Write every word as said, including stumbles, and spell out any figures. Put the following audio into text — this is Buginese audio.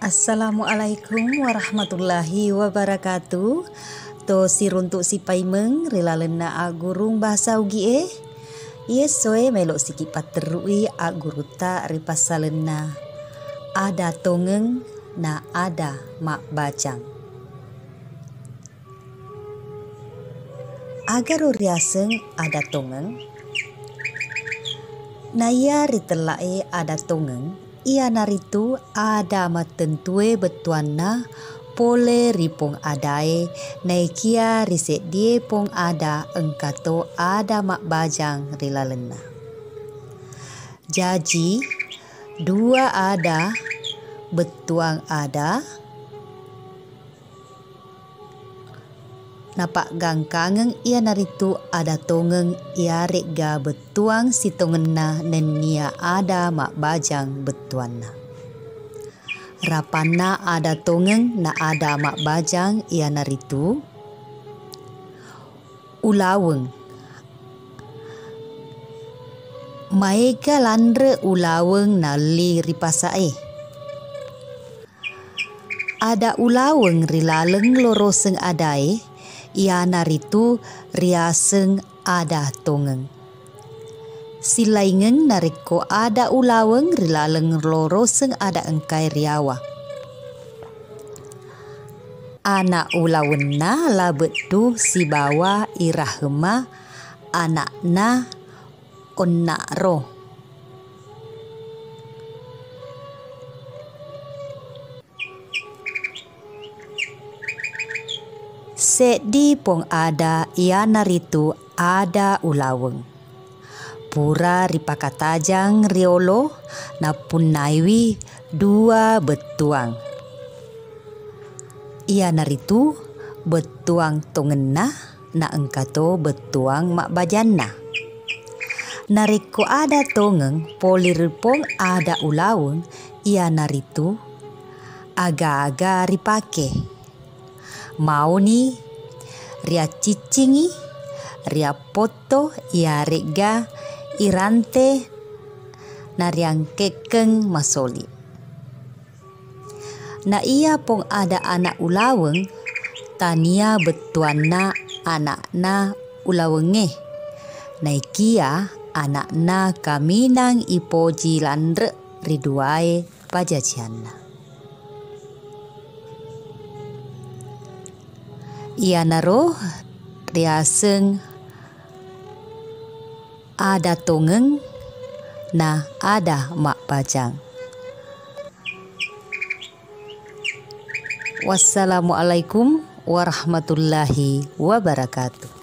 Assalamualaikum warahmatullahi wabarakatuh. To siruntu sipaimeng ri lalenna aggurung bahasa Ugie. Iye essoe melo siki patterui aggurutta ri passalenna ada tongeng na ada mabbacang. Agaro riaseng ada tongeng? Naiya ritella'e ada tongeng, iyanaritu ada mattentue bettuanna pole ri pong adae, naikia ri seddie pong ada engkato ada mabbajang ri lalenna. Jaji, dua ada, bettuang ada, napaggangkangeng iyanaritu ada tongeng iyaregga bettuang sitongenna nennia ada mabbajang bettuanna. Rapanna ada tongeng na ada mabbajang iyanaritu ulaweng. Maega lanre ulaweng nalli ri pasae. Ada ulaweng ri laleng loroseng adae, iyanaritu riaseng ada tongeng. Silaingeng narekko ada ulaweng ri laleng loroseng ada engkae riawa. Ana ulawenna La Beddu sibawa I Rahma ana'na Onna'ro. Seddi pong ada iyanaritu ada ulaweng. Pura ripakatajang riolo, napunnaiwi dua bettuang. Iyanaritu bettuang tongenna, na engkato bettuang mabbajanna. Narekko ada tongeng pole ri pong ada ulaweng, iyanaritu aga-aga ripake. Mauni riacciccingi, riappotto, iyaregga irante nariangkekkeng masoli. Na iya pong ada ana ulaweng, tania bettuanna ana'na ulawengnge, naikia ana'na kaminang ipoji lanre ri duae pajajianna. Iyanaro riaseng ada tongeng na ada mabbajang. Wassalamualaikum warahmatullahi wabarakatuh.